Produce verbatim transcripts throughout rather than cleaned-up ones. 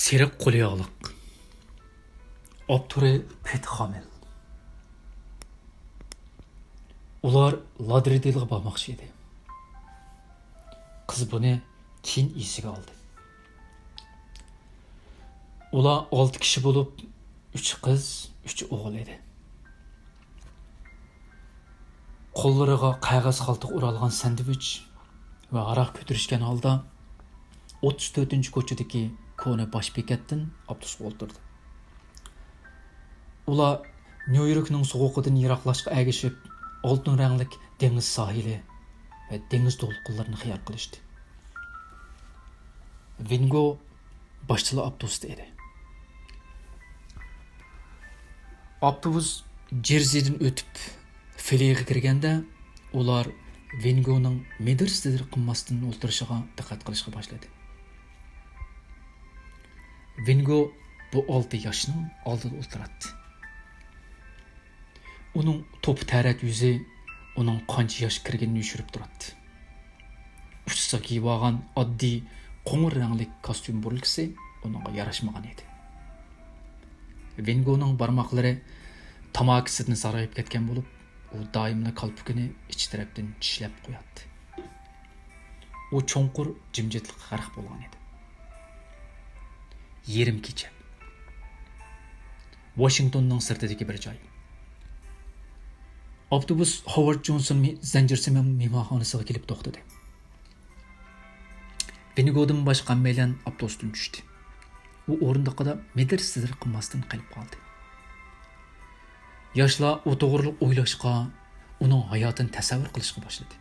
تېرىق قولى ياغلىق. ئاپتورى پېتى خامېل. ئۇلار لادرېدىلغا بارماقچى ئىدى. قىز بۇنى كېيىن ئېسىگە ئالدى. ئۇلار ئالتە كىشى بولۇپ، ئۈچ قىز، ئۈچ ئوغۇل ئىدى. قوللىرىغا قەغەز خالتىغا ئورالغان ساندۋىچ ۋە ھاراق كۆتۈرۈشكەن ھالدا ئوتتۇز تۆتىنچى كوچىدىكى كونا باش بېكەتتىن ئاپتوبۇسقا ئولتۇردى. ئۇلار نيۇ يوركنىڭ سوغۇقىدىن يىراقلاشقا ئەگىشىپ، ئالتۇن رەڭلىك دېڭىز ساھىلى ۋە دېڭىز دولقۇنلىرىنى خىيال قىلىشتى. ۋىنگو باشتىلا ئاپتوبۇستا ئىدى. ئاپتوبۇس جېرزىدىن ئۆتۈپ، فىلىغا كىرگەندە، ئۇلار ۋىنگونىڭ مىدىر-سىدىر قىلماستىن ئولتۇرۇشىغا دىققەت قىلىشقا باشلىدى. ۋىنگو بۇ ئالتە ياشنىڭ ئالدىدا ئولتۇراتتى. ئۇنىڭ توپا تەرەت يۈزى ئۇنىڭ قانچە ياش كىرگىنىنى يوشۇرۇپ تۇراتتى. ئۇچىسىغا كىيىۋالغان ئاددىي قوڭۇر رەڭلىك كاستيۇم بۇرۇلكىسى ئۇنىڭغا ياراشمىغان ئىدى. ۋىنگونىڭ بارماقلىرى تاماكىسىدىن زارايىپ كەتكەن بولۇپ، ئۇ دائىملا كالپۇكىنى ئىچ تەرەپتىن چىشلەپ قوياتتى. ئۇ چوڭقۇر جىمجىتلىققا غەرق بولغان ئىدى. يېرىم كېچە. ۋاشىنگتوننىڭ سىرتىدىكى بىر جاي. ئاپتوبۇس ھوۋارد جونسون مې-، زەنجىرسىمان مېھمانخانىسىغا كېلىپ توختىدى. ۋىنگودىن باشقا ھەممەيلەن ئاپتوبۇستىن چۈشتى. ئۇ ئورۇندۇقىدا مىدىر-سىدىر قىلماستىن قېلىپ قالدى. ياشلار ئۇ توغرىلىق ئويلاشقا، ئۇنىڭ ھاياتىنى تەسەۋۋۇر قىلىشقا باشلىدى.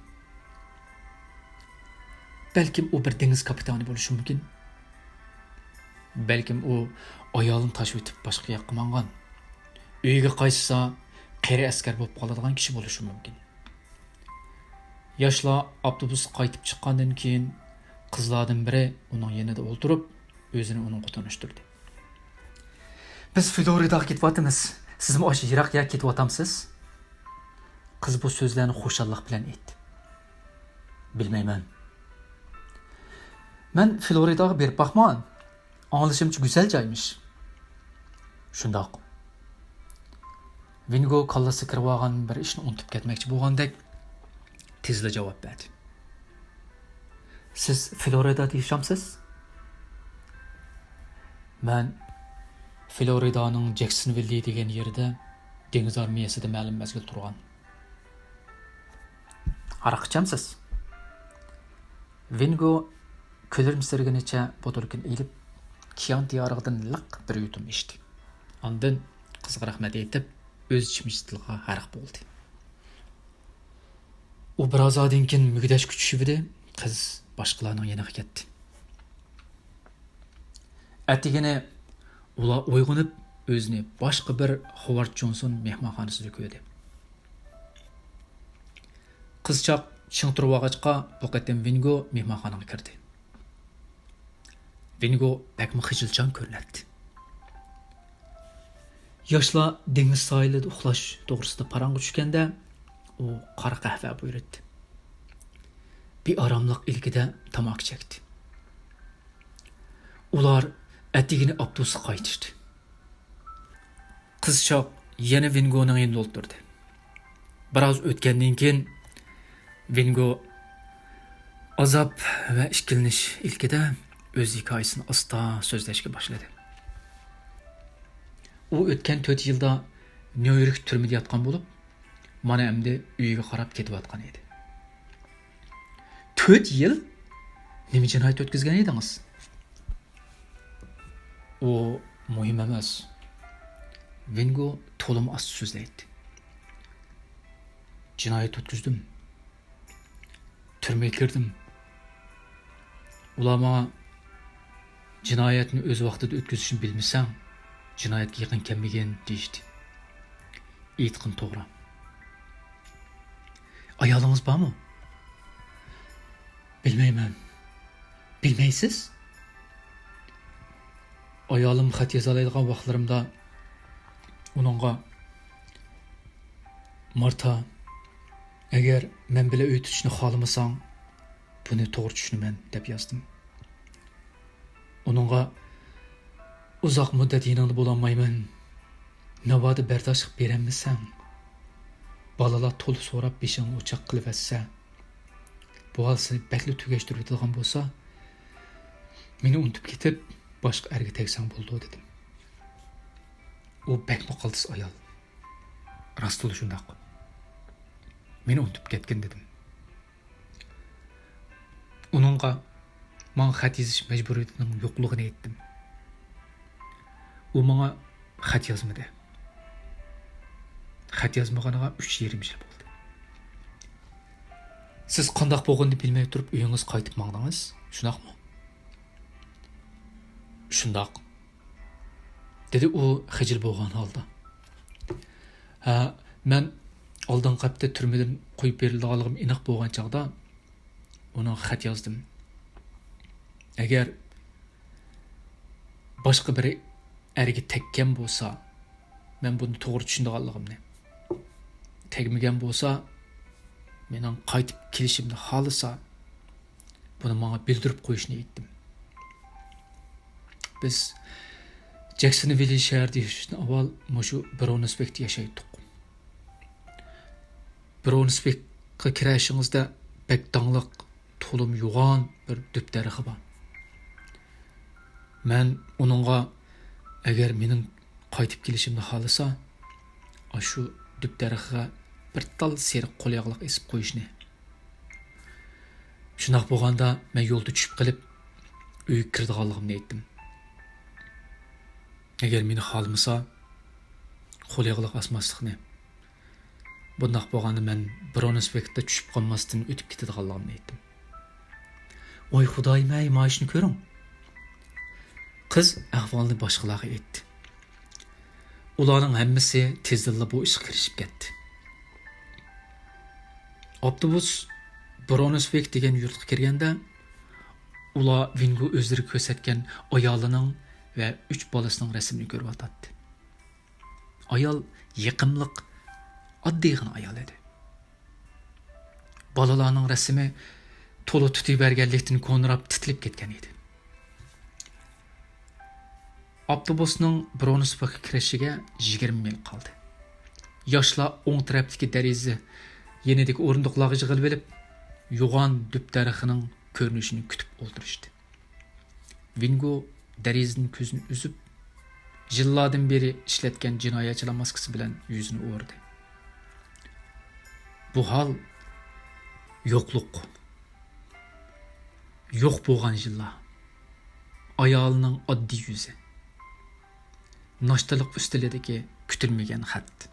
بەلكىم ئۇ بىر دېڭىز كاپىتانى بولۇشى مۇمكىن. بەلكىم ئۇ ئايالىنى تاشلىۋېتىپ باشقا ياققا ماڭغان. ئۆيىگە قايتسا، قېرى ئەسكەر بولۇپ قالىدىغان كىشى بولۇشى مۇمكىن. ياشلار ئاپتوبۇس قايتىپ چىققاندىن كېيىن، قىزلاردىن بىرى ئۇنىڭ يېنىدا ئولتۇرۇپ، ئۆزىنى ئۇنىڭغا تونۇشتۇردى. «بىز فلورىداغا كېتىۋاتىمىز. سىزمۇ ئاشۇ يىراق يەرگە كېتىۋاتامسىز؟» قىز بۇ سۆزلەرنى خۇشاللىق بىلەن ئېيتتى. «بىلمەيمەن.» «مەن فلورىداغا بېرىپ باقمىغان. ئاڭلىشىمچە، گۈزەل جايمىش.» «شۇنداق.» ۋىنگو كاللىسىغا كىرىۋالغان بىر ئىشنى ئۇنتۇپ كەتمەكچى بولغاندەك تېزلا جاۋاب بەردى. «سىز فلورىدادا ياشامسىز؟» «مەن فلورىدانىڭ جەكسونۋىللى دېگەن يېرىدە دېڭىز ئارمىيەسىدە مەلۇم مەزگىل تۇرغان.» «ھاراق ئىچەمسىز؟» ۋىنگو كۈلۈمسىرىگىنىچە بوتۇلكىنى ئېلىپ، كىيان تىيارىقىدىن لىق بىر يۇتۇم ئىچتى. ئاندىن قىزغا رەھمەت ئېيتىپ، ئۆز چىمچىلىقىغا غەرق بولدى. ئۇ بىر ھازادىن كېيىن مۈگدەشكە چۈشۈۋىدى، قىز باشقىلارنىڭ يېنىغا كەتتى. ئەتىگىنى ئۇلار ئويغىنىپ، ئۆزىنى باشقا بىر ھوۋارد جونسون مېھمانخانىسىدا كۆردى. قىزچاق چىڭ تۇرۇۋالغاچقا، بۇ قېتىم ۋىنگو مېھمانخانىغا كىردى. ۋىنگو بەكمۇ خىجىلچان كۆرۈنەتتى. ياشلار دېڭىز ساھىلىدا ئۇخلاش توغرىسىدا پاراڭغا چۈشكەندە، ئۇ قارا قەھۋە بۇيرۇتتى. بىئاراملىق ئىلكىدە تاماكا چەكتى. ئۇلار ئەتىگىنى ئاپتوبۇسقا قايتىشتى. قىزچاق يەنە ۋىنگونىڭ يېنىدا ئولتۇردى. بىراز ئۆتكەندىن كېيىن، ۋىنگو ئازاب ۋە ئىككىلىنىش ئىلكىدە ئۆز ھېكايىسىنى ئاستا سۆزلەشكە باشلىدى. ئۇ ئۆتكەن تۆت يىلدا نيۇ يورك تۈرمىدە ياتقان بولۇپ، مانا ئەمدى ئۆيىگە قاراپ كېتىۋاتقان ئىدى. «تۆت يىل؟ نېمە جىنايەت ئۆتكۈزگەن ئىدىڭىز؟» «ئۇ مۇھىم ئەمەس.» ۋىنگو تولىمۇ ئاستا سۆزلەيتتى. «جىنايەت ئۆتكۈزدۈم. تۈرمىگە كىردىم. ئۇلار ماڭا، جىنايەتنى ئۆز ۋاقتىدا ئۆتكۈزۈشنى بىلمىسەڭ، جىنايەتكە يېقىن كەلمىگىن، دېيىشتى. ئېيتقىنى توغرا.» «ئايالىڭىز بارمۇ؟» «بىلمەيمەن.» «بىلمەيسىز؟» «ئايالىم خەت يازالايدىغان ۋاقىتلىرىمدا ئۇنىڭغا، مارتا، ئەگەر مەن بىلەن ئۆي تۇتۇشنى خالىمىساڭ، بۇنى توغرا چۈشىنىمەن، دەپ يازدىم. ئۇنىڭغا، ئۇزاق مۇددەت يېنىڭدا بولالمايمەن. ناۋادا بەرداشلىق بېرەلمىسەڭ، بالىلار تولا سوراپ بېشىڭنى ئوچاق قىلىۋەتسە، بۇ ھال سېنى بەكلا تۈگەشتۈرۈۋېتىدىغان بولسا، مېنى ئۇنتۇپ كېتىپ، باشقا ئەرگە تەگسەڭ بولىدۇ، دېدىم. ئۇ بەكمۇ قالتىس ئايال. راستلا شۇنداق. مېنى ئۇنتۇپ كەتكىن، دېدىم. ئۇنىڭغا ماڭا خەت يېزىش مەجبۇرىيىتىنىڭ يوقلۇقىنى ئېيتتىم. ئۇ ماڭا خەت يازمىدى. خەت يازمىغىنىغا ئۈچ يېرىم يىل بولدى. سىز قانداق بولغىنىنى بىلمەي تۇرۇپ ئۆيىڭىزگە قايتىپ ماڭدىڭىز، شۇنداقمۇ؟ شۇنداق، دېدى ئۇ خىجىل بولغان ھالدا. ھە، مەن ئالدىنقى ھەپتە تۈرمىدىن قويۇپ بېرىلىدىغانلىقىم ئېنىق بولغان چاغدا ئۇنىڭغا خەت يازدىم. ئەگەر باشقا بىر ئەرگە تەگكەن بولسا، مەن بۇنى توغرا چۈشىنىدىغانلىقىمنى، تەگمىگەن بولسا، مېنىڭ قايتىپ كېلىشىمنى خالىسا، بۇنى ماڭا بىلدۈرۈپ قويۇشنى ئېيتتىم. بىز جەكسونۋىللى شەھىرىدە ياشاشتىن ئاۋۋال مۇشۇ برونسۋىكتا ياشايتتۇق. برونسۋىكقا كىرەشىڭىزدە بەك داڭلىق، تولىمۇ يوغان بىر دۈپ دەرىخى بار. مەن ئۇنىڭغا، ئەگەر مېنىڭ قايتىپ كېلىشىمنى خالىسا، ئاشۇ دۈپ دەرىخىگە بىر تال سېرىق قول ياغلىق ئېسىپ قويۇشنى، شۇنداق بولغاندا مەن يولدا چۈشۈپ قېلىپ، ئۆيگە كىرىدىغانلىقىمنى ئېيتتىم. ئەگەر مېنى خالىمىسا، قول ياغلىق ئاسماسلىقنى، بۇنداق بولغاندا مەن برونسۋىكتا چۈشۈپ قالماستىن ئۆتۈپ كېتىدىغانلىقىمنى ئېيتتىم. ۋاي خۇدايىم-ئەي، مايىشنى كۆرۈڭ! قىز ئەھۋالنى باشقىلارغا ئېيتتى. ئۇلارنىڭ ھەممىسى تېزدىنلا بۇ ئىشقا كىرىشىپ كەتتى. ئاپتوبۇس برونسۋىك دېگەن يۇرتقا كىرگەندە، ئۇلار ۋىنگو ئۆزلىرى كۆرسەتكەن ئايالىنىڭ ۋە ئۈچ بالىسىنىڭ رەسىمىنى كۆرۈۋاتاتتى. ئايال يېقىملىق، ئاددىيغىنا ئايال ئىدى. بالىلارنىڭ رەسىمى تولا تۇتۇۋەرگەنلىكتىن كونىراپ تىتىلىپ كەتكەن ئىدى. ئاپتوبۇسنىڭ برونسۋىكقا كىرىشىگە يىگىرمە مىل قالدى. ياشلار ئوڭ تەرەپتىكى دېرىزە يېنىدىكى ئورۇندۇقلارغا يىغىلىۋېلىپ، يوغان دۈپ دەرىخىنىڭ كۆرۈنۈشىنى كۈتۈپ ئولتۇرۇشتى. ۋىنگو دېرىزىدىن كۆزىنى ئۈزۈپ، يىللاردىن بېرى ئىشلەتكەن جىنايەتچىلەر ماسكىسى بىلەن يۈزىنى ئورىدى. بۇ ھال يوقلۇق. يوق بولغان يىللار. ئايالىنىڭ ئاددىي يۈزى. ناشتىلىق ئۈستىلىدىكى كۈتۈلمىگەن خەت.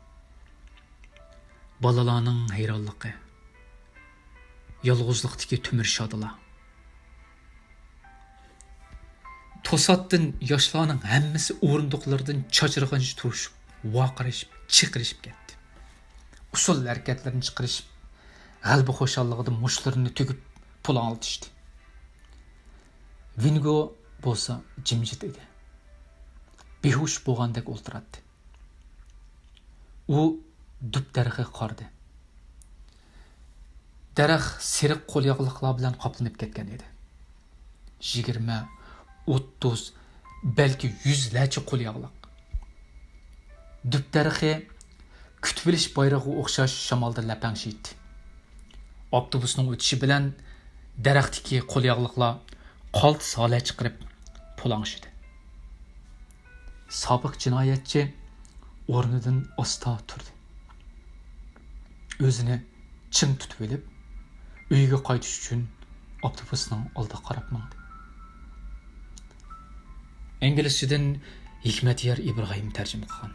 بالىلارنىڭ ھەيرانلىقى. يالغۇزلۇقتىكى تۆمۈر شادىلار. توساتتىن ياشلارنىڭ ھەممىسى ئورۇندۇقلىرىدىن چاچرىغىنىچە تۇرۇشۇپ، ۋارقىرىشىپ، چىقىرىشىپ كەتتى. ئۇسسۇل ھەرىكەتلىرىنى چىقىرىشىپ، غەلىبە خۇشاللىقىدا مۇشتلىرىنى تۈگۈپ پۇلاڭلىتىشتى. ۋىنگو بولسا جىمجىت ئىدى. بىھوش بولغاندەك ئولتۇراتتى. ئۇ دۈپ دەرىخىگە قارىدى. دەرەخ سېرىق قولياغلىقلار بىلەن قاپلىنىپ كەتكەن ئىدى. يىگىرمە، ئوتتۇز، بەلكى يۈزلەرچە قولياغلىق. دۈپ دەرىخى كۈتۈۋېلىش بايرىغىغا ئوخشاش شامالدا لەپەڭشىيتتى. ئاپتوبۇسنىڭ ئۆتۈشى بىلەن دەرەختىكى قولياغلىقلار قالتىس ھالەت چىقىرىپ پۇلاڭشىدى. سابىق جىنايەتچى ئورنىدىن ئاستا تۇردى. ئۆزىنى چىڭ تۇتۇۋېلىپ، ئۆيىگە قايتىش ئۈچۈن ئاپتوبۇسنىڭ ئالدىغا قاراپ ماڭدى. ئىنگلىزچىدىن ھېكمەتيار ئىبراھىم تەرجىمە قىلغان.